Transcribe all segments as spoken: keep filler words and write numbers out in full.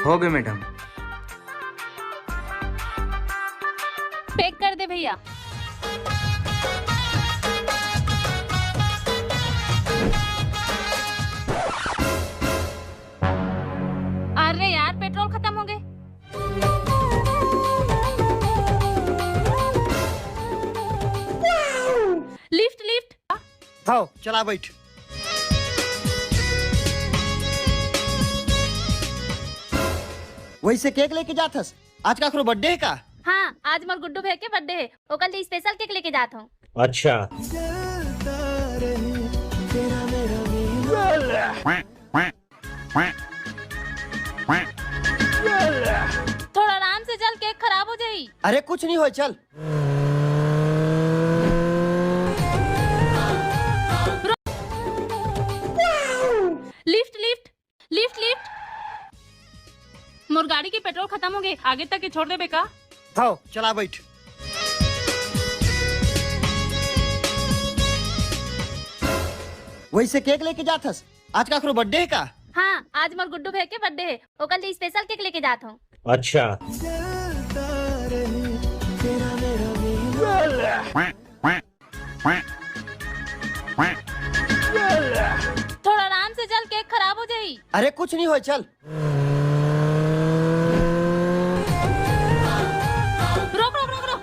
हो गए madam. Pack कर दे भैया। अरे यार, पेट्रोल खत्म हो गए। Lift, lift. हाव, चला बैठ। वैसे केक लेके जात हस? आज काकरो बर्थडे है का? हाँ, आज मोर गुड्डू भैया के बर्थडे है, ओकर लिए स्पेशल केक लेके जात हूँ। अच्छा। थोड़ा आराम से चल, केक खराब हो जाई। अरे कुछ नहीं हो, चल। Lift, lift, lift, lift. मोर गाड़ी के पेट्रोल खत्म हो गए, आगे तक के छोड़ देबे का? हाव, चला बैठ। वैसे केक लेके जात हस? आज काकरो बर्थडे है का? हाँ, आज मोर गुड्डू भैया के बर्थडे है, ओकर लिए स्पेशल केक लेके जात हूँ। अच्छा। थोड़ा आराम से चल, केक खराब हो जाई। अरे कुछ नहीं हो, चल। रोक, रोक, रोक, रोक।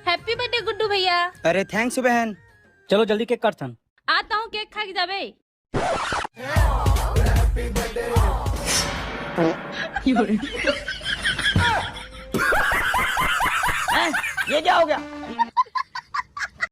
हैप्पी बर्थडे गुड्डू भैया। अरे थैंक्स बहन। चलो जल्दी केक काटथन। आता हूँ, केक खा के जाबे। ये क्या हो गया?